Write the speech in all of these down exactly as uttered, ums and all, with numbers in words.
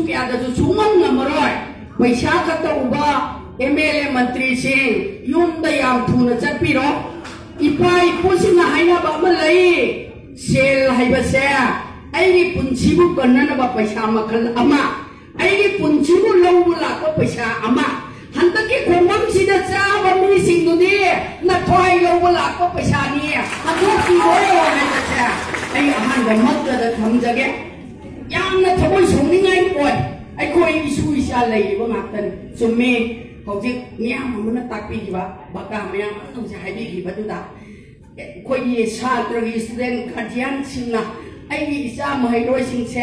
ꯀꯌꯥꯗꯁꯨ ꯁꯨꯡꯉꯝ ꯉꯝꯃꯔꯣꯏ꯫ ꯄꯩꯁꯥ ꯈꯛꯇ ꯎꯕ ꯑꯦꯝ ꯑꯦꯜ ꯑꯦ ꯃꯟꯇ꯭ꯔꯤꯁꯤꯡ ꯌꯨꯝꯗ ꯌꯥꯝ ꯊꯨꯅ ꯆꯠꯄꯤꯔꯣ꯫ ꯏꯄꯥ ꯏꯄꯨꯁꯤꯡꯅ ꯍꯥꯏꯅꯕ ꯑꯃ ꯂꯩ, ꯁꯦꯜ ꯍꯥꯏꯕꯁꯦ ꯑꯩꯒꯤ ꯄꯨꯟꯁꯤꯕꯨ ꯀꯟꯅꯅꯕ ꯄꯩꯁꯥ ꯃꯈꯜ ꯑꯃ, ꯑꯩꯒꯤ ꯄꯨꯟꯁꯤꯕꯨ ꯂꯧꯕ ꯂꯥꯛꯄ ꯄꯩꯁꯥ ꯑꯃ꯫ ꯍꯟꯗꯛꯀꯤ ꯈꯣꯡꯐꯝꯁꯤꯗ ꯆꯥꯕ ꯃꯤꯁꯤꯡꯗꯨꯗꯤ ꯅꯊ꯭ꯋꯥꯏ ꯂꯧꯕ ꯂꯥꯛꯄ ꯄꯩꯁꯥꯅꯤ, ꯍꯟꯗꯣꯛꯄꯤꯔꯣ ꯍꯥꯏꯕꯁꯦ ꯑꯩ ꯑꯍꯥꯟꯕ ꯃꯛꯇꯗ ꯊꯝꯖꯒꯦ꯫ ꯌꯥꯝꯅ ꯊꯃꯣꯏ ꯁꯣꯛꯅꯤꯡꯉꯥꯏ ꯑꯣꯏ꯫ ꯑꯩꯈꯣꯏ ꯏꯁꯨ ꯏꯆꯥ ꯂꯩꯔꯤꯕ ꯉꯥꯛꯇꯅꯤ꯫ ꯆꯨꯝꯃꯤ, ꯍꯧꯖꯤꯛ ꯃꯤꯌꯥꯝ ꯑꯃꯅ ꯇꯥꯛꯄꯤꯈꯤꯕ, ꯕꯀꯥ ꯃꯌꯥꯝ ꯑꯃꯅ ꯍꯧꯖꯤꯛ ꯍꯥꯏꯕꯤꯈꯤꯕꯗꯨꯗ ꯑꯩꯈꯣꯏꯒꯤ ꯁꯥꯇ꯭ꯔꯒꯤ ꯁ꯭ꯇꯨꯗꯦꯟ ꯒꯥꯔꯖꯤꯌꯥꯟꯁꯤꯡꯅ ꯑꯩꯒꯤ ꯏꯆꯥ ꯃꯍꯩꯔꯣꯏꯁꯤꯡꯁꯦ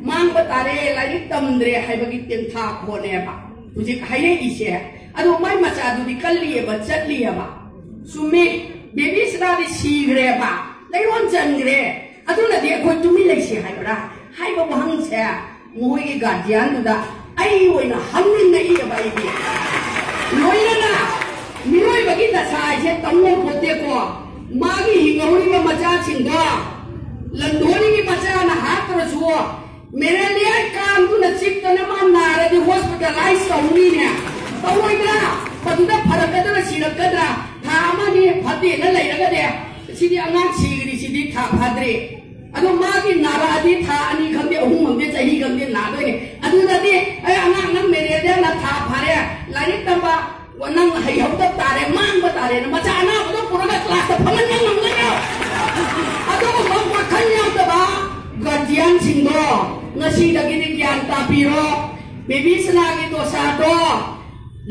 ꯃꯥꯡꯕ ꯇꯥꯔꯦ, ꯂꯥꯏꯔꯤꯛ ꯇꯝꯗ꯭ꯔꯦ ꯍꯥꯏꯕꯒꯤ ꯇꯦꯟꯊꯥ ꯈꯣꯅꯦꯕ ꯍꯧꯖꯤꯛ ꯍꯥꯏꯔꯛꯏꯁꯦ꯫ ꯑꯗꯣ ꯃꯥꯏ ꯃꯆꯥꯗꯨꯗꯤ ꯀꯜꯂꯤꯑꯕ, ꯆꯠꯂꯤꯑꯕ꯫ ꯆꯨꯝꯃꯤ, ꯕꯦꯕꯤ ꯁꯤꯗꯥꯗꯤ ꯁꯤꯈ꯭ꯔꯦꯕ, ꯂꯩꯔꯣꯟ ꯆꯟꯈ꯭ꯔꯦ꯫ ꯑꯗꯨꯅꯗꯤ ꯑꯩꯈꯣꯏ ꯇꯨꯃꯤꯟ ꯂꯩꯁꯤ ꯍꯥꯏꯕ꯭ꯔꯥ ꯍꯥꯏꯕ ꯋꯥꯍꯪꯁꯦ ꯃꯈꯣꯏꯒꯤ ꯒꯥꯔꯖꯤꯌꯥꯟꯗꯨꯗ ꯑꯩ ꯑꯣꯏꯅ ꯍꯪꯅꯤꯡꯉꯛꯏꯑꯕ꯫ ꯑꯩꯗꯤ ꯂꯣꯏꯅꯅ ꯃꯤꯑꯣꯏꯕꯒꯤ ꯗꯁꯥ ꯍꯥꯏꯁꯦ ꯇꯝ ꯉꯝꯄꯣꯠꯇꯦꯀꯣ꯫ ꯃꯥꯒꯤ ꯍꯤꯡꯍꯧꯔꯤꯕ ꯃꯆꯥꯁꯤꯡꯗꯣ ꯂꯟꯗꯣꯔꯤꯒꯤ ꯃꯆꯥꯅ ꯍꯥꯠꯇ꯭ꯔꯁꯨ ꯃꯦꯂꯦꯔꯤꯌꯥ ꯀꯥꯡꯗꯨꯅ ꯆꯤꯛꯇꯅ ꯃꯥ ꯅꯥꯔꯗꯤ ꯍꯣꯁꯄꯤꯇꯥꯂꯥꯏꯁ ꯇꯧꯅꯤꯅꯦ, ꯇꯧꯔꯣꯏꯗ꯭ꯔꯥ? ꯃꯗꯨꯗ ꯐꯔꯛꯀꯗ꯭ꯔꯥ ꯁꯤꯔꯛꯀꯗ꯭ꯔꯥ? ꯊꯥ ꯑꯃꯅꯤ ꯐꯠꯇꯦꯅ ꯂꯩꯔꯒꯗꯤ ꯁꯤꯗꯤ ꯑꯉꯥꯡ ꯁꯤꯈ꯭ꯔꯤꯁꯤꯗꯤ ꯊꯥ ꯐꯥꯗ꯭ꯔꯤ꯫ ꯑꯗꯣ ꯃꯥꯒꯤ ꯅꯥꯔꯛꯑꯗꯤ ꯊꯥ ꯑꯅꯤ ꯈꯪꯗꯦ, ꯑꯍꯨꯝ ꯈꯪꯗꯦ, ꯆꯍꯤ ꯈꯪꯗꯦ ꯅꯥꯗꯣꯏꯅꯦ꯫ ꯑꯗꯨꯗꯗꯤ ꯑꯩ ꯑꯉꯥꯡ ꯅꯪ ꯃꯦꯂꯦꯔꯤꯌꯥ ꯅꯥ ꯊꯥ ꯐꯥꯔꯦ, ꯂꯥꯏꯔꯤꯛ ꯇꯝꯕ ꯅꯪ ꯍꯩꯍꯧꯗꯕ ꯇꯥꯔꯦ, ꯃꯥꯡꯕ ꯇꯥꯔꯦꯅ ꯃꯆꯥ ꯑꯅꯥꯕꯗꯣ ꯄꯨꯔꯒ ꯀ꯭ꯂꯥꯁꯇ ꯐꯝꯍꯟꯕ ꯉꯝꯒꯗ꯭ꯔꯣ? ꯑꯗꯨꯒꯨꯝꯕ ꯋꯥꯈꯜ ꯌꯥꯎꯗꯕ ꯒꯥꯔꯖꯤꯌꯥꯟꯁꯤꯡꯗꯣ ꯉꯁꯤꯗꯒꯤꯗꯤ ꯒ꯭ꯌꯥꯟ ꯇꯥꯕꯤꯔꯣ꯫ ꯕꯦꯕꯤ ꯁꯅꯥꯒꯤ ꯗꯣꯁꯥꯗꯣ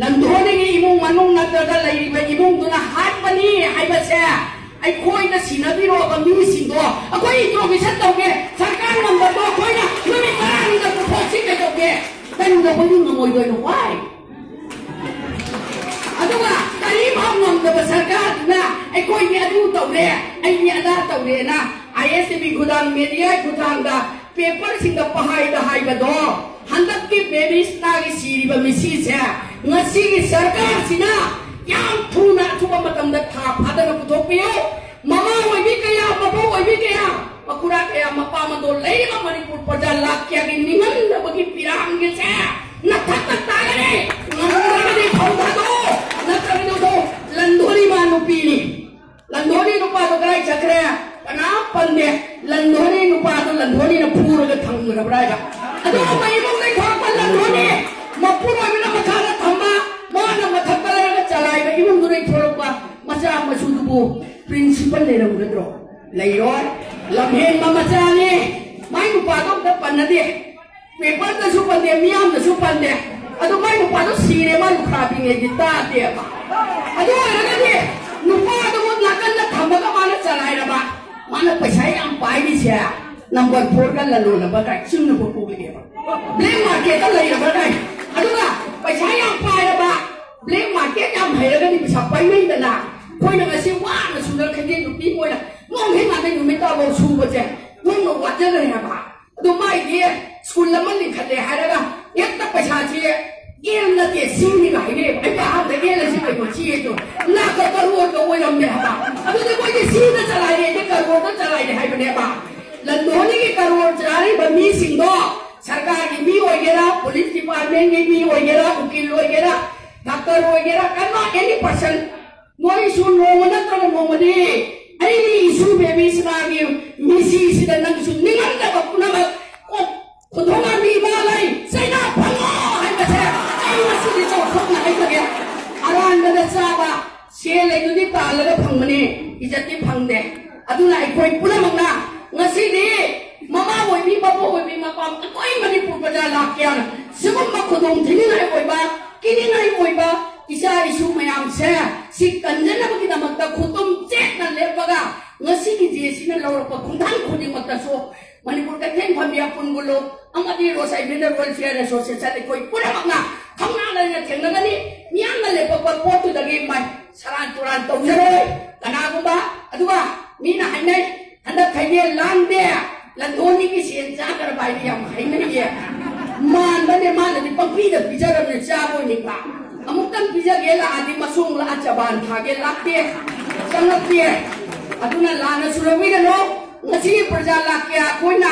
ꯂꯟꯗꯣꯔꯤꯒꯤ ꯏꯃꯨꯡ ꯃꯅꯨꯡ ꯅꯠꯇ꯭ꯔꯒ ꯂꯩꯔꯤꯕ ꯏꯃꯨꯡꯗꯨꯅ ꯍꯥꯠꯄꯅꯤ ꯍꯥꯏꯕꯁꯦ ꯑꯩꯈꯣꯏꯅ ꯁꯤꯟꯅꯕꯤꯔꯛꯑꯕ ꯃꯤꯁꯤꯡꯗꯣ ꯑꯩꯈꯣꯏ ꯏꯟꯇ꯭ꯔꯣꯒꯦꯁꯟ ꯇꯧꯒꯦ꯫ ꯁꯔꯀꯥꯔ ꯉꯝꯗꯕꯗꯣ ꯑꯩꯈꯣꯏꯅ ꯅꯨꯃꯤꯠ ꯇꯔꯥꯅꯤꯗ ꯄꯨꯊꯣꯛꯁꯤ ꯀꯩꯗꯧꯒꯦ? ꯀꯔꯤꯗꯧꯕꯒꯤ ꯉꯝꯃꯣꯏꯗꯣꯏꯅꯣ? Why? ꯑꯗꯨꯒ ꯀꯔꯤꯝꯐꯥꯎ ꯉꯝꯗꯕ ꯁꯔꯀꯥꯔꯗꯨꯅ ꯑꯩꯈꯣꯏꯗꯤ ꯑꯗꯨ ꯇꯧꯔꯦ, ꯑꯩꯗꯤ ꯑꯗꯥ ꯇꯧꯔꯦꯅ ꯑꯥꯏ ꯑꯦꯁ ꯇꯤ ꯚꯤ ꯈꯨꯊꯥꯡ, ꯃꯦꯗꯤꯌꯥꯒꯤ ꯈꯨꯊꯥꯡꯗ ꯄꯦꯄꯔꯁꯤꯡꯗ ꯄꯍꯥꯏꯗ ꯍꯥꯏꯕꯗꯣ ꯍꯟꯗꯛꯀꯤ ꯕꯦꯕꯤ ꯁꯤꯗꯥꯒꯤ ꯁꯤꯔꯤꯕ ꯃꯤꯁꯤꯁꯦ ꯉꯁꯤꯒꯤ ꯁꯔꯀꯥꯔꯁꯤꯅ ꯌꯥꯝ ꯊꯨꯅ ꯑꯊꯨꯕ ꯃꯇꯝꯗ ꯊꯥ ꯐꯥꯗꯅ ꯄꯨꯊꯣꯛꯄꯤꯌꯨ꯫ ꯃꯃꯥ ꯑꯣꯏꯕꯤ ꯀꯌꯥ, ꯃꯄꯨ ꯑꯣꯏꯕꯤ ꯀꯌꯥ, ꯃꯀꯨꯔꯥ ꯀꯌꯥ ꯃꯄꯥ ꯃꯇꯣꯟ ꯂꯩꯔꯤꯕ ꯃꯅꯤꯄꯨꯔ ꯄ꯭ꯔꯖꯥ ꯂꯥꯛ ꯀꯌꯥꯒꯤ ꯅꯤꯡꯍꯟꯅꯕꯒꯤ ꯄꯤꯔꯥꯡꯒꯤꯁꯦ ꯅꯊꯛꯇ ꯇꯥꯔꯒꯅꯤ꯫ ꯉꯝꯗ꯭ꯔꯒꯗꯤ ꯐꯧ ꯊꯥꯗꯣꯛꯑꯣ, ꯅꯠꯇ꯭ꯔꯒꯗꯤ ꯑꯗꯣ ꯂꯟꯗꯣꯔꯤꯕ ꯅꯨꯄꯤꯅꯤ꯫ ꯂꯟꯗꯣꯔꯤ ꯅꯨꯄꯥꯗꯣ ꯀꯗꯥꯏ ꯆꯠꯈ꯭ꯔꯦ? ꯀꯅꯥ ꯄꯟꯗꯦ꯫ ꯂꯟꯗꯣꯔꯤ ꯅꯨꯄꯥꯗꯣ ꯂꯟꯗꯣꯔꯤꯅ ꯐꯨꯔꯒ ꯊꯝꯈ꯭ꯔꯕ꯭ꯔꯥ ꯍꯥꯏꯕ? ꯑꯗꯨꯒꯨꯝꯕ ꯏꯃꯨꯡꯗꯒꯤ ꯊꯣꯔꯛꯄ ꯂꯟꯗꯣꯔꯤ, ꯃꯄꯨꯔꯣꯏꯕꯅ ꯃꯈꯥꯗ ꯊꯝꯕ, ꯃꯥꯅ ꯃꯊꯛꯇ ꯂꯩꯔꯒ ꯆꯂꯥꯏꯕ ꯏꯃꯨꯡꯗꯨꯗꯒꯤ ꯊꯣꯔꯛꯄ ꯃꯆꯥ ꯃꯁꯨꯗꯨꯕꯨ ꯄ꯭ꯔꯤꯟꯁꯤꯄꯜ ꯂꯩꯔꯝꯒꯗ꯭ꯔꯣ? ꯂꯩꯔꯣꯏ꯫ ꯂꯝꯍꯦꯟꯕ ꯃꯆꯥꯅꯤ꯫ ꯃꯥꯏ ꯅꯨꯄꯥꯗꯣ ꯑꯝꯇ ꯄꯟꯅꯗꯦ꯫ ꯄꯦꯄꯔꯗꯁꯨ ꯄꯟꯗꯦ, ꯃꯤꯌꯥꯝꯗꯁꯨ ꯄꯟꯗꯦ꯫ ꯑꯗꯨ ꯃꯥꯏ ꯅꯨꯄꯥꯗꯣ ꯁꯤꯔꯦ, ꯃꯥ ꯂꯨꯈ꯭ꯔꯥꯕꯤꯉꯩꯗꯤ ꯇꯥꯗꯦꯕ꯫ ꯑꯗꯨ ꯑꯣꯏꯔꯒꯗꯤ ꯅꯨꯄꯥꯗꯨꯕꯨ ꯅꯥꯀꯟꯗ ꯊꯝꯃꯒ ꯃꯥꯅ ꯆꯂꯥꯏꯔꯕ, ꯃꯥꯅ ꯄꯩꯁꯥ ꯌꯥꯝ ꯄꯥꯏꯔꯤꯁꯦ ꯅꯝꯕꯔ ꯐꯣꯔꯒ ꯂꯂꯣꯟꯂꯕ ꯀꯥꯏ ꯆꯤꯡꯅꯕ ꯄꯨꯕꯅꯦꯕ꯫ ꯕ꯭ꯂꯦꯛ ꯃꯥꯔꯀꯦꯠꯇ ꯂꯩꯔꯕ ꯀꯥꯏ꯫ ꯑꯗꯨꯒ ꯄꯩꯁꯥ ꯌꯥꯝ ꯄꯥꯏꯔꯕ, ꯕ꯭ꯂꯦꯛ ꯃꯥꯔꯀꯦꯠ ꯌꯥꯝ ꯍꯩꯔꯒꯗꯤ ꯄꯩꯁꯥ ꯄꯥꯏꯅꯩꯗꯅ꯫ ꯑꯩꯈꯣꯏꯅ ꯉꯁꯤ ꯋꯥꯅ ꯁꯨꯗꯅ ꯈꯩꯗꯦꯛ ꯅꯨꯄꯤ ꯑꯣꯏꯅ ꯅꯣꯡ ꯍꯦꯛ ꯉꯥꯟꯗꯩ ꯅꯨꯃꯤꯠ ꯇꯥꯐꯥꯎ ꯁꯨꯕꯁꯦ ꯌꯥꯝꯅ ꯋꯥꯖꯈ꯭ꯔꯦ ꯍꯥꯏꯕ꯫ ꯑꯗꯨ ꯃꯥꯏꯗꯤ ꯁ꯭ꯀꯨꯜ ꯑꯃ ꯂꯤꯡꯈꯠꯂꯦ ꯍꯥꯏꯔꯒ ꯍꯦꯛꯇ ꯄꯩꯁꯥꯁꯦ ꯑꯦꯜ ꯅꯠꯇꯦ ꯁꯤꯅꯤꯒ ꯍꯥꯏꯅꯩꯌꯦꯕ꯫ ꯑꯩꯅ ꯑꯍꯥꯟꯕꯗ ꯑꯦꯜ ꯑꯁꯤ ꯀꯩꯅꯣ ꯁꯤ ꯑꯗꯣ ꯂꯥꯛꯀ ꯀꯔꯣꯔꯒ ꯑꯣꯏꯔꯝꯃꯦ ꯍꯥꯏꯕ꯫ ꯑꯗꯨꯗꯤ ꯃꯣꯏꯗꯤ ꯁꯤꯗ ꯆꯂꯥꯏꯔꯦ, ꯑꯩꯗꯤ ꯀꯔꯣꯔꯗ ꯆꯂꯥꯏꯔꯦ ꯍꯥꯏꯕꯅꯦꯕ꯫ ꯂꯟꯗꯣꯅꯤꯒꯤ ꯀꯔꯣꯔ ꯆꯥꯔꯤꯕ ꯃꯤꯁꯤꯡꯗꯣ ꯁꯔꯀꯥꯔꯒꯤ ꯃꯤ ꯑꯣꯏꯒꯦꯔꯥ, ꯄꯨꯂꯤꯁ ꯗꯤꯄꯥꯔꯠꯃꯦꯟꯒꯤ ꯃꯤ ꯑꯣꯏꯒꯦꯔꯥ, ꯎꯀꯤꯜ ꯑꯣꯏꯒꯦꯔꯥ, ꯗꯥꯛꯇꯔ ꯑꯣꯏꯒꯦꯔꯥ, ꯀꯩꯅꯣ ꯑꯦꯅꯤ ꯄꯔꯁꯟ ꯅꯣꯏꯁꯨ ꯅꯣꯡꯃ ꯅꯠꯇ꯭ꯔꯒ ꯅꯣꯡꯃꯗꯤ ꯑꯩꯒꯤ ꯏꯁꯨ ꯕꯦꯕꯤꯁꯅꯥꯒꯤ ꯃꯤꯁꯤꯁꯤꯗ ꯅꯪꯁꯨ ꯅꯤꯡꯍꯟꯅꯕ ꯄꯨꯝꯅꯃꯛ ꯀꯣꯛ ꯈꯨꯟꯊꯣꯛꯅꯕꯤ ꯏꯃꯥ ꯂꯩ ꯆꯩꯅꯥ ꯐꯪꯉꯣ ꯍꯥꯏꯕꯁꯦ ꯑꯩ ꯉꯁꯤꯗꯤ ꯆꯥꯎꯊꯣꯛꯅ ꯍꯥꯏꯖꯒꯦ꯫ ꯑꯔꯥꯟꯕꯗ ꯆꯥꯕ ꯁꯦꯜ ꯂꯩꯗꯨꯗꯤ ꯇꯥꯜꯂꯒ ꯐꯪꯕꯅꯤ, ꯏꯖꯠꯇꯤ ꯐꯪꯗꯦ꯫ ꯑꯗꯨꯅ ꯑꯩꯈꯣꯏ ꯄꯨꯝꯅꯃꯛꯅ ꯉꯁꯤꯗꯤ ꯃꯃꯥ ꯑꯣꯏꯕꯤ, ꯃꯄꯨ ꯑꯣꯏꯕꯤ, ꯃꯄꯥ ꯑꯩꯈꯣꯏ ꯃꯅꯤꯄꯨꯔ ꯄ꯭ꯔꯖꯥ ꯂꯥꯛ ꯀꯌꯥꯅ ꯁꯤꯒꯨꯝꯕ ꯈꯨꯗꯣꯡ ꯊꯤꯅꯤꯡꯉꯥꯏ ꯑꯣꯏꯕ, ꯀꯤꯅꯤꯡꯉꯥꯏ ꯑꯣꯏꯕ ꯏꯆꯥ ꯏꯁꯨ ꯃꯌꯥꯝꯁꯦ ꯁꯤ ꯀꯟꯖꯅꯕꯒꯤꯗꯃꯛꯇ ꯈꯨꯇꯨꯝ ꯆꯦꯠꯅ ꯂꯦꯞꯄꯒ ꯉꯁꯤꯒꯤ ꯖꯦ ꯁꯤꯅ ꯂꯧꯔꯛꯄ ꯈꯣꯡꯊꯥꯡ ꯈꯨꯗꯤꯡꯃꯛꯇꯁꯨ ꯃꯅꯤꯄꯨꯔ ꯀꯩꯊꯦꯜ ꯐꯝꯕꯤ ꯑꯄꯨꯟꯕ ꯂꯨꯞ ꯑꯃꯗꯤ ꯔꯣꯁꯥꯏ ꯚꯦꯟꯗꯔ ꯋꯦꯜꯐꯤꯌꯔ ꯑꯦꯁꯣꯁꯤꯌꯦꯁꯟ ꯑꯩꯈꯣꯏ ꯄꯨꯝꯅꯃꯛꯅ ꯊꯧꯅꯥ ꯂꯩꯅ ꯊꯦꯡꯅꯒꯅꯤ꯫ ꯃꯤꯌꯥꯝꯅ ꯂꯦꯞꯄꯛꯄ ꯄꯣꯠꯇꯨꯗꯒꯤ ꯃꯥꯏ ꯁꯔꯥꯟ ꯇꯨꯔꯥꯟ ꯇꯧꯖꯔꯣꯏ ꯀꯅꯥꯒꯨꯝꯕ꯫ ꯑꯗꯨꯒ ꯃꯤꯅ ꯍꯥꯏꯅꯩ, ꯍꯟꯗꯛ ꯈꯩꯗꯦ ꯂꯥꯟꯗꯦ, ꯂꯟꯊꯣꯟꯅꯤꯒꯤ ꯁꯦꯟ ꯆꯥꯈ꯭ꯔꯕ ꯍꯥꯏꯗꯤ ꯌꯥꯝ ꯍꯥꯏꯅꯩꯌꯦ꯫ ꯃꯥꯟꯕꯅꯦ, ꯃꯥꯅꯗꯤ ꯄꯪꯄꯤꯗ ꯄꯤꯖꯔꯕꯅꯦ, ꯆꯥꯕ ꯑꯣꯏꯅꯤꯡꯕ꯫ ꯑꯃꯨꯛꯇꯪ ꯄꯤꯖꯒꯦ ꯂꯥꯛꯑꯗꯤ ꯃꯁꯣꯡ ꯂꯥꯛꯑ ꯆꯕꯥꯟ ꯊꯥꯒꯦ ꯂꯥꯛꯇꯦ, ꯆꯪꯉꯛꯇꯦ꯫ ꯑꯗꯨꯅ ꯂꯥꯟꯅꯁꯨ ꯂꯧꯕꯤꯒꯅꯨ꯫ ꯉꯁꯤꯒꯤ ꯄ꯭ꯔꯖꯥ ꯂꯥꯛꯀꯦ ꯑꯩꯈꯣꯏꯅ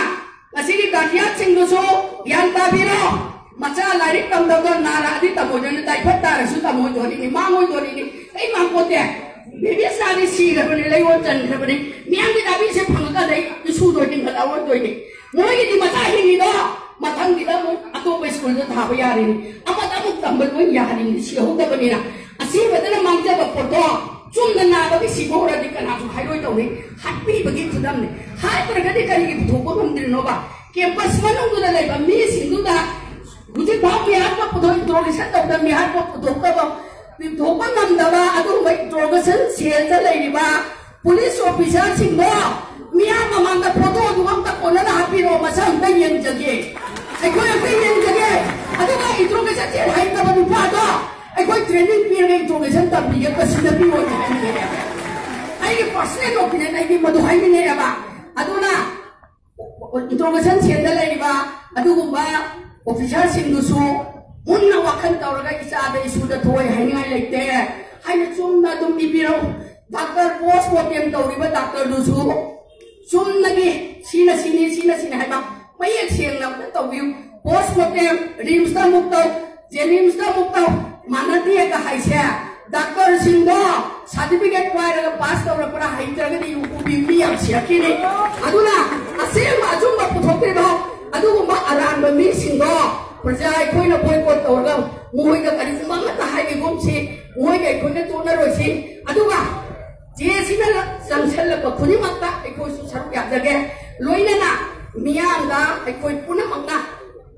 ꯉꯁꯤꯒꯤ ꯒꯥꯔꯖꯤꯌꯥꯟꯁꯤꯡꯗꯨꯁꯨ ꯒ꯭ꯌꯥꯟ ꯇꯥꯕꯤꯔꯣ꯫ ꯃꯆꯥ ꯂꯥꯏꯔꯤꯛ ꯇꯝꯗꯕꯗꯣ ꯅꯥꯔꯛꯑꯗꯤ ꯇꯝꯃꯣꯏꯗꯣꯏꯅꯤ, ꯗꯥꯏꯐꯠ ꯇꯥꯔꯁꯨ ꯇꯝꯃꯣꯏꯗꯣꯔꯤꯅꯤ, ꯃꯥꯡꯉꯣꯏꯗꯣꯔꯤꯅꯤ꯫ ꯑꯩ ꯃꯥꯡꯄꯣꯠꯇꯦ꯫ ꯕꯦꯕꯤꯁꯅꯥꯗꯤ ꯁꯤꯈ꯭ꯔꯕꯅꯤ, ꯂꯩꯉꯣꯟ ꯆꯟꯈ꯭ꯔꯕꯅꯤ꯫ ꯃꯤꯌꯥꯝꯒꯤ ꯗꯥꯕꯤꯁꯦ ꯐꯪꯉꯀꯥꯟꯗ ꯑꯩ ꯏꯁꯨꯗꯣ ꯍꯤꯡꯒꯠꯂꯛꯑꯣꯏꯗꯣꯏꯅꯤ꯫ ꯃꯣꯏꯒꯤꯗꯤ ꯃꯆꯥ ꯍꯤꯡꯉꯤꯗꯣ ꯃꯊꯪꯒꯤꯗ ꯑꯃꯨꯛ ꯑꯇꯣꯞꯄ ꯁ꯭ꯀꯨꯜꯗ ꯊꯥꯕ ꯌꯥꯔꯤꯅꯤ, ꯑꯃꯗ ꯑꯃꯨꯛ ꯇꯝꯕ ꯂꯣꯏ ꯌꯥꯔꯤꯅꯤ꯫ ꯁꯤꯍꯧꯗꯕꯅꯤꯅ ꯑꯁꯤꯕꯗꯅ ꯃꯥꯡꯖꯕ ꯄꯣꯠꯇꯣ ꯆꯨꯝꯅ ꯅꯥꯕꯒꯤ ꯁꯤꯕ ꯍꯧꯔꯗꯤ ꯀꯅꯥꯁꯨ ꯍꯥꯏꯔꯣꯏꯗꯧꯅꯤ꯫ ꯍꯥꯠꯄꯤꯕꯒꯤ ꯈꯨꯗꯝꯅꯤ꯫ ꯍꯥꯠꯇ꯭ꯔꯒꯗꯤ ꯀꯔꯤꯒꯤ ꯄꯨꯊꯣꯛꯄ ꯉꯝꯗ꯭ꯔꯤꯅꯣꯕ? ꯀꯦꯝꯄꯁ ꯃꯅꯨꯡꯗꯨꯗ ꯂꯩꯕ ꯃꯤꯁꯤꯡꯗꯨꯗ ꯍꯧꯖꯤꯛ ꯐꯥꯎ ꯃꯤꯍꯥꯠꯄ ꯄꯨꯊꯣꯛ, ꯏꯟꯇ꯭ꯔꯣꯒꯦꯁꯟ ꯇꯧꯗ ꯃꯤꯍꯥꯠꯄ ꯄꯨꯊꯣꯛꯇꯕ, ꯄꯨꯊꯣꯛꯄ ꯉꯝꯗꯕ ꯑꯗꯨꯒꯨꯝꯕ ꯏꯟꯇ꯭ꯔꯣꯒꯦꯁꯟ ꯁꯦꯜꯗ ꯂꯩꯔꯤꯕ ꯄꯨꯂꯤꯁ ꯑꯣꯐꯤꯁꯥꯔꯁꯤꯡꯗꯣ ꯃꯤꯌꯥꯝ ꯃꯃꯥꯡꯗ ꯐꯣꯇꯣꯗꯨ ꯑꯝꯇ ꯀꯣꯟꯅꯅ ꯍꯥꯞꯄꯤꯔꯛꯑꯣ, ꯃꯁꯛ ꯑꯝꯇ ꯌꯦꯡꯖꯒꯦ꯫ ꯑꯩꯈꯣꯏ ꯑꯝꯇ ꯌꯦꯡꯖꯒꯦ꯫ ꯑꯗꯨꯒ ꯏꯟꯇ꯭ꯔꯣꯒꯦꯁꯟ ꯁꯦꯜ ꯍꯩꯇꯕ ꯅꯨꯄꯥꯗꯣ ꯑꯩꯈꯣꯏ ꯇ꯭ꯔꯦꯅꯤꯡ ꯄꯤꯔꯒ ꯏꯟꯇ꯭ꯔꯣꯒꯦꯁꯟ ꯇꯝꯕꯤꯒꯦ, ꯀꯁꯤꯟꯅ ꯄꯤꯌꯣ ꯍꯥꯏꯅꯤꯡꯉꯦ꯫ ꯑꯩꯒꯤ ꯄꯔꯁꯅꯦꯜ ꯑꯣꯄꯤꯅꯤꯌꯟ ꯑꯩꯗꯤ ꯃꯗꯨ ꯍꯥꯏꯅꯤꯡꯉꯛꯑꯦꯕ꯫ ꯑꯗꯨꯅ ꯏꯟꯇ꯭ꯔꯣꯒꯦꯁꯟ ꯁꯦꯜꯗ ꯂꯩꯔꯤꯕ ꯑꯗꯨꯒꯨꯝꯕ ꯑꯣꯐꯤꯁꯥꯔꯁꯤꯡꯗꯨꯁꯨ ꯃꯨꯟꯅ ꯋꯥꯈꯜ ꯇꯧꯔꯒ ꯏꯆꯥꯗ ꯏꯁꯨꯗ ꯊꯣꯛꯑꯣꯏ ꯍꯥꯏꯅꯤꯡꯉꯥꯏ ꯂꯩꯇꯦ ꯍꯥꯏꯅ ꯆꯨꯝꯅ ꯑꯗꯨꯝ ꯏꯕꯤꯔꯛꯎ꯫ ꯗꯥꯛꯇꯔ ꯄꯣꯁ ꯃꯣꯔꯇꯦꯝ ꯇꯧꯔꯤꯕ ꯗꯥꯛꯇꯔꯗꯨꯁꯨ ꯆꯨꯝꯅꯒꯤ ꯁꯤꯅ ꯁꯤꯅꯤ, ꯁꯤꯅ ꯁꯤꯅꯤ ꯍꯥꯏꯕ ꯃꯌꯦꯛ ꯁꯦꯡꯅ ꯑꯝꯇ ꯇꯧꯕꯤꯌꯨ꯫ ꯄꯣꯁ ꯃꯣꯔꯇꯦꯝ ꯔꯤꯝꯁꯇ ꯑꯃꯨꯛ ꯇꯧ, ꯖꯦꯅꯤꯝꯁꯇ ꯑꯃꯨꯛ ꯇꯧ, ꯃꯥꯟꯅꯗꯦꯒ ꯍꯥꯏꯁꯦ꯫ ꯗꯥꯛꯇꯔꯁꯤꯡꯗꯣ ꯁꯥꯔꯇꯤꯐꯤꯀꯦꯠ ꯄꯥꯏꯔꯒ ꯄꯥꯁ ꯇꯧꯔꯛꯄ꯭ꯔꯥ? ꯍꯩꯇ꯭ꯔꯒꯗꯤ ꯌꯨ ꯄꯨꯕꯤ ꯃꯤ ꯌꯥꯝ ꯁꯤꯔꯛꯈꯤꯅꯤ꯫ ꯑꯗꯨꯅ ꯑꯁꯦꯡꯕ ꯑꯆꯨꯝꯕ ꯄꯨꯊꯣꯛꯄꯤꯔꯣ꯫ ꯑꯗꯨꯒꯨꯝꯕ ꯑꯔꯥꯟꯕ ꯃꯤꯁꯤꯡꯗꯣ ꯄ꯭ꯔꯖꯥ ꯑꯩꯈꯣꯏꯅ ꯕꯣꯏꯀꯣꯠ ꯇꯧꯔꯒ ꯃꯈꯣꯏꯗ ꯀꯔꯤꯒꯨꯝꯕ ꯑꯃꯠꯇ ꯍꯥꯏꯕꯤꯒꯨꯝꯁꯤ, ꯃꯈꯣꯏꯒ ꯑꯩꯈꯣꯏꯒ ꯇꯣꯠꯅꯔꯣꯏꯁꯤ꯫ ꯑꯗꯨꯒ ꯖꯦꯁꯤꯅ ꯆꯪꯁꯜꯂꯛꯄ ꯈꯨꯗꯤꯡꯃꯛꯇ ꯑꯩꯈꯣꯏꯁꯨ ꯁꯔꯨꯛ ꯌꯥꯖꯒꯦ꯫ ꯂꯣꯏꯅꯅ ꯃꯤꯌꯥꯝꯗ ꯑꯩꯈꯣꯏ ꯄꯨꯝꯅꯃꯛꯅ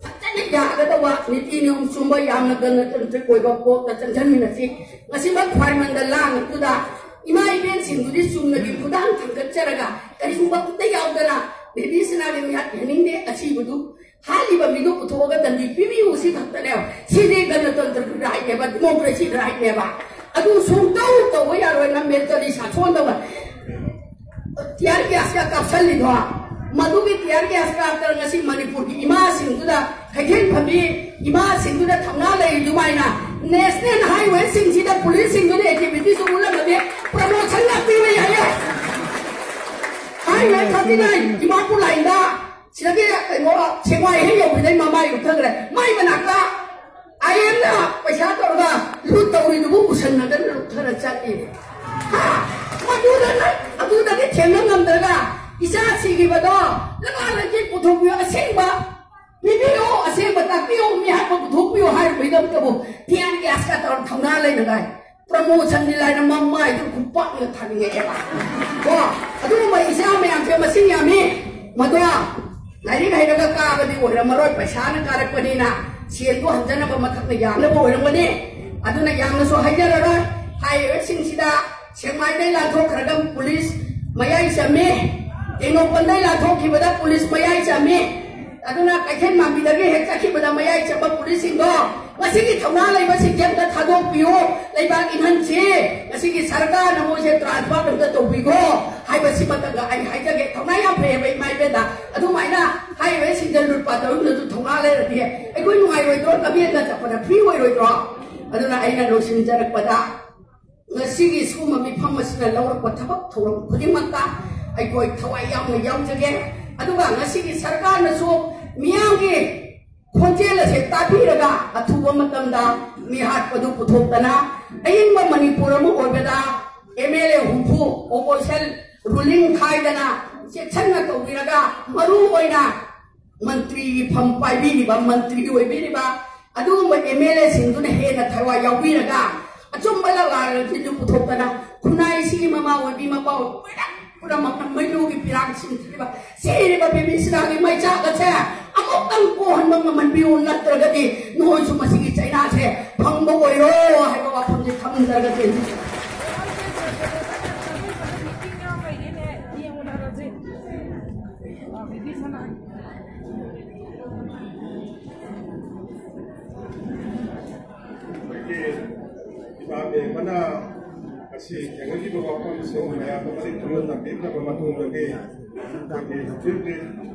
ꯐꯖꯅ ꯌꯥꯒꯗꯧꯕ ꯅꯤꯇꯤ ꯅꯤꯌꯣꯝ ꯆꯨꯝꯕ, ꯌꯥꯝꯅ ꯒꯅꯇꯟꯇ꯭ꯔꯤꯛ ꯑꯣꯏꯕ ꯄꯣꯠꯇ ꯆꯪꯁꯤꯟꯃꯤꯟꯅꯁꯤ꯫ ꯉꯁꯤꯃꯛ ꯈ꯭ꯋꯥꯏꯔꯝꯕꯟꯗ ꯂꯥꯡꯉꯤꯗꯨꯗ ꯏꯃꯥ ꯏꯕꯦꯟꯁꯤꯡꯗꯨꯗꯤ ꯆꯨꯝꯅꯒꯤ ꯈꯨꯗꯥꯡ ꯊꯥꯡꯒꯠꯆꯔꯒ ꯀꯔꯤꯒꯨꯝꯕ ꯑꯝꯇ ꯌꯥꯎꯗꯅ ꯕꯦꯕꯤ ꯁꯅꯥꯒꯤ ꯃꯤꯍꯥꯠ ꯌꯥꯅꯤꯡꯗꯦ꯫ ꯑꯁꯤꯕꯗꯨ ꯍꯥꯠꯂꯤꯕ ꯃꯤꯗꯨ ꯄꯨꯊꯣꯛꯑꯒ ꯗꯟꯗꯤ ꯄꯤꯕꯤꯌꯨ, ꯁꯤ ꯈꯛꯇꯅꯦꯕ꯫ ꯁꯤꯗꯤ ꯒꯅꯇꯟꯇ꯭ꯔꯒꯤ ꯔꯥꯏꯠꯅꯦꯕ, ꯗꯤꯃꯣꯀ꯭ꯔꯦꯁꯤ ꯔꯥꯏꯠꯅꯦꯕ꯫ ꯑꯗꯨ ꯁꯨꯡꯇꯧ ꯇꯧꯕ ꯌꯥꯔꯣꯏ, ꯅꯪ ꯃꯦꯟꯇꯦꯜꯂꯤ ꯁꯥꯊꯣꯟꯗꯧꯕ꯫ ꯇꯤꯌꯥꯔ ꯒ꯭ꯌꯥꯁꯀ ꯀꯥꯞꯁꯜꯂꯤꯗꯣ, ꯃꯗꯨꯒꯤ ꯇꯤꯌꯥꯔ ꯒ꯭ꯌꯥꯁ ꯀꯥꯞꯇꯅ ꯉꯁꯤ ꯃꯅꯤꯄꯨꯔꯒꯤ ꯏꯃꯥꯁꯤꯡꯗꯨꯗ ꯀꯩꯊꯦꯜ ꯐꯝꯕꯤ ꯏꯃꯥꯁꯤꯡꯗꯨꯗ ꯊꯧꯅꯥ ꯂꯩꯔꯤ ꯑꯗꯨꯃꯥꯏꯅ ꯅꯦꯁꯅꯦꯜ ꯍꯥꯏꯋꯦꯁꯤꯡꯁꯤꯗ ꯄꯨꯂꯤꯁꯁꯤꯡꯗꯨꯅ ꯑꯦꯛꯇꯤꯚꯤꯇꯤꯁꯨ ꯎꯠꯂꯝꯃꯗꯤ ꯄ꯭ꯔꯃꯣꯁꯟ ꯂꯥꯛꯄꯤꯕ ꯌꯥꯏꯌꯦ꯫ ꯍꯥ? ꯊꯥꯔꯇꯤ ꯅꯥꯏꯟ ꯏꯃꯥꯄꯨ ꯂꯥꯏꯟꯗ ꯁꯤꯗꯒꯤ ꯀꯩꯅꯣ ꯁꯦꯡꯃꯥꯏ ꯍꯦꯛ ꯌꯧꯕꯗꯩ ꯃꯃꯥꯏ ꯂꯨꯞꯊꯈ꯭ꯔꯦ꯫ ꯃꯥꯏ ꯃꯅꯥꯛꯇ ꯑꯥꯏ ꯑꯦꯝꯅ ꯄꯩꯁꯥ ꯇꯧꯔꯒ ꯂꯨꯠ ꯇꯧꯔꯤꯗꯨꯕꯨ ꯎꯁꯟꯅꯗꯅ ꯂꯨꯞꯊꯔ ꯆꯠꯂꯤ꯫ ꯍꯥ? ꯃꯗꯨꯗ ꯅꯪ ꯑꯗꯨꯗꯒꯤ ꯊꯦꯝꯕ ꯉꯝꯗ꯭ꯔꯒ ꯏꯆꯥ ꯁꯤꯈꯤꯕꯗꯣ ꯂꯃꯥ ꯂꯩꯀꯤ ꯄꯨꯊꯣꯛꯄꯤꯌꯨ, ꯑꯁꯦꯡꯕ ꯄꯤꯕꯤꯌꯨ, ꯑꯁꯦꯡꯕ ꯇꯥꯛꯄꯤꯌꯨ, ꯃꯤ ꯍꯥꯠꯄ ꯄꯨꯊꯣꯛꯄꯤꯌꯨ ꯍꯥꯏꯔꯨꯕꯩꯗꯃꯛꯇꯕꯨ ꯇꯤꯌꯥꯟ ꯒ꯭ꯌꯥꯁꯀ ꯇꯧꯔ ꯊꯧꯅꯥ ꯂꯩꯅꯒꯥꯏ꯫ ꯄ꯭ꯔꯃꯣꯁꯟꯗꯤ ꯂꯥꯏꯅ ꯃꯃꯥꯏꯗꯨ ꯈꯨꯄꯥꯛꯅ ꯊꯥꯅꯤꯡꯉꯛꯑꯦꯕ꯫ ꯀꯣ? ꯑꯗꯨꯒꯨꯝꯕ ꯏꯆꯥ ꯃꯌꯥꯝꯁꯦ ꯃꯁꯤꯡ ꯌꯥꯝꯃꯤ꯫ ꯃꯗꯣ ꯂꯥꯏꯔꯤꯛ ꯍꯩꯔꯒ ꯀꯥꯕꯗꯤ ꯑꯣꯏꯔꯝꯃꯔꯣꯏ, ꯄꯩꯁꯥꯅ ꯀꯥꯔꯛꯄꯅꯤꯅ ꯁꯦꯟꯗꯣ ꯍꯟꯖꯅꯕ ꯃꯊꯛꯅ ꯌꯥꯅꯕ ꯑꯣꯏꯔꯝꯒꯅꯤ꯫ ꯑꯗꯨꯅ ꯌꯥꯝꯅꯁꯨ ꯍꯥꯏꯖꯔꯔꯣꯏ꯫ ꯍꯥꯏꯔꯤꯕꯁꯤꯡꯁꯤꯗ ꯁꯦꯛꯃꯥꯏꯗꯩ ꯂꯥꯟꯊꯣꯛꯈ꯭ꯔꯒ ꯄꯨꯂꯤꯁ ꯃꯌꯥꯏ ꯆꯝꯃꯤ, ꯇꯦꯡꯅꯧꯄꯜꯗꯩ ꯂꯥꯟꯊꯣꯛꯈꯤꯕꯗ ꯄꯨꯂꯤꯁ ꯃꯌꯥꯏ ꯆꯝꯃꯤ, ꯑꯗꯨꯅ ꯀꯩꯊꯦꯜ ꯃꯥꯟꯕꯤꯗꯒꯤ ꯍꯦꯛ ꯆꯠꯈꯤꯕꯗ ꯃꯌꯥꯏ ꯆꯝꯕ ꯄꯨꯂꯤꯁꯁꯤꯡꯗꯣ ꯉꯁꯤꯒꯤ ꯊꯧꯅꯥ ꯂꯩꯕꯁꯤꯡꯁꯦ ꯑꯝꯇ ꯊꯥꯗꯣꯛꯄꯤꯌꯨ, ꯂꯩꯕꯥꯛ ꯏꯪꯍꯟꯁꯤ, ꯉꯁꯤꯒꯤ ꯁꯔꯀꯥꯔꯅ ꯃꯣꯏꯁꯦ ꯇ꯭ꯔꯥꯟꯁꯐꯔ ꯑꯝꯇ ꯇꯧꯕꯤꯈꯣ ꯍꯥꯏꯕꯁꯤꯃꯇꯪꯒ ꯑꯩ ꯍꯥꯏꯖꯒꯦ꯫ ꯊꯧꯅꯥ ꯌꯥꯝ ꯐꯩꯌꯦꯕ ꯏꯃꯥ ꯏꯕꯦꯟꯗ꯫ ꯑꯗꯨꯃꯥꯏꯅ ꯍꯥꯏꯔꯤꯕꯁꯤꯡꯁꯦ ꯂꯨꯠꯄ ꯇꯧꯔꯤꯕꯗꯨꯁꯨ ꯊꯧꯅꯥ ꯂꯩꯔꯗꯤ ꯑꯩꯈꯣꯏ ꯅꯨꯡꯉꯥꯏꯔꯣꯏꯗ꯭ꯔꯣ? ꯂꯝꯖꯦꯟꯗ ꯆꯠꯄꯗ ꯐ꯭ꯔꯤ ꯑꯣꯏꯔꯣꯏꯗ꯭ꯔꯣ? ꯑꯗꯨꯅ ꯑꯩꯅ ꯂꯣꯏꯁꯤꯟꯖꯔꯛꯄꯗ ꯉꯁꯤꯒꯤ ꯁꯤꯒꯨꯝꯕ ꯃꯤꯐꯝ ꯑꯁꯤꯅ ꯂꯧꯔꯛꯄ ꯊꯕꯛ ꯊꯧꯔꯝ ꯈꯨꯗꯤꯡꯃꯛꯇ ꯑꯩꯈꯣꯏ ꯊꯋꯥꯏ ꯌꯥꯎꯅ ꯌꯥꯎꯖꯒꯦ꯫ ꯑꯗꯨꯒ ꯉꯁꯤꯒꯤ ꯁꯔꯀꯥꯔꯅꯁꯨ ꯃꯤꯌꯥꯝꯒꯤ ꯈꯣꯟꯖꯦꯜ ꯑꯁꯦ ꯇꯥꯕꯤꯔꯒ ꯑꯊꯨꯕ ꯃꯇꯝꯗ ꯃꯤꯍꯥꯠꯄꯗꯨ ꯄꯨꯊꯣꯛꯇꯅ ꯑꯏꯪꯕ ꯃꯅꯤꯄꯨꯔ ꯑꯃ ꯑꯣꯏꯕꯗ ꯑꯦꯝ ꯑꯦꯜ ꯑꯦ ꯍꯨꯝꯐꯨ ꯑꯣꯄꯣꯖꯤꯁꯟ ꯔꯨꯂꯤꯡ ꯈꯥꯏꯗꯅ ꯆꯦꯛꯁꯤꯟꯅ ꯇꯧꯕꯤꯔꯒ ꯃꯔꯨ ꯑꯣꯏꯅ ꯃꯟꯇ꯭ꯔꯤꯒꯤ ꯐꯝ ꯄꯥꯏꯕꯤꯔꯤꯕ, ꯃꯟꯇ꯭ꯔꯤ ꯑꯣꯏꯕꯤꯔꯤꯕ ꯑꯗꯨꯒꯨꯝꯕ ꯑꯦꯝ ꯑꯦꯜ ꯑꯦꯁꯤꯡꯗꯨꯅ ꯍꯦꯟꯅ ꯊꯋꯥꯏ ꯌꯥꯎꯕꯤꯔꯒ ꯑꯆꯨꯝꯕ ꯂꯥꯜꯂꯁꯤꯡꯗꯨ ꯄꯨꯊꯣꯛꯇꯅ ꯈꯨꯟꯅꯥꯏꯁꯤꯒꯤ ꯃꯃꯥ ꯑꯣꯏꯕꯤ ꯃꯄꯥ ꯑꯣꯏꯕꯤ ꯄꯨꯝꯅꯃꯛꯅ ꯃꯩꯅꯨꯒꯤ ꯄꯤꯔꯥꯡ ꯁꯤꯟꯈꯤꯕ ꯁꯤꯔꯤꯕ ꯕꯦꯕꯤꯁꯤꯅꯥꯒꯤ ꯃꯩꯆꯥꯛ ꯑꯁꯦ ꯑꯃꯨꯛꯇꯪ ꯀꯣꯛꯍꯟꯕ ꯉꯝꯍꯟꯕꯤꯌꯨ, ꯅꯠꯇ꯭ꯔꯒꯗꯤ ꯅꯣꯏꯁꯨ ꯃꯁꯤꯒꯤ ꯆꯩꯅꯥꯁꯦ ꯐꯪꯕ ꯑꯣꯏꯔꯣ ꯍꯥꯏꯕ ꯋꯥꯐꯝꯁꯦ ꯊꯝꯖꯔꯒꯦ꯫ ꯑꯩꯈꯣꯏꯒꯤ ꯏꯃꯥ ꯃꯦꯝꯕꯅ ꯉꯁꯤ ꯊꯦꯡꯅꯈꯤꯕ ꯋꯥꯐꯝꯁꯤꯡ ꯃꯌꯥꯝ ꯑꯃ ꯃꯔꯤꯛ ꯊꯨꯝꯅ ꯇꯝꯕꯤꯈ꯭ꯔꯕ ꯃꯇꯨꯡꯗꯒꯤ ꯑꯩꯈꯣꯏꯒꯤ ꯍꯧꯖꯤꯛ ꯍꯧꯖꯤꯛ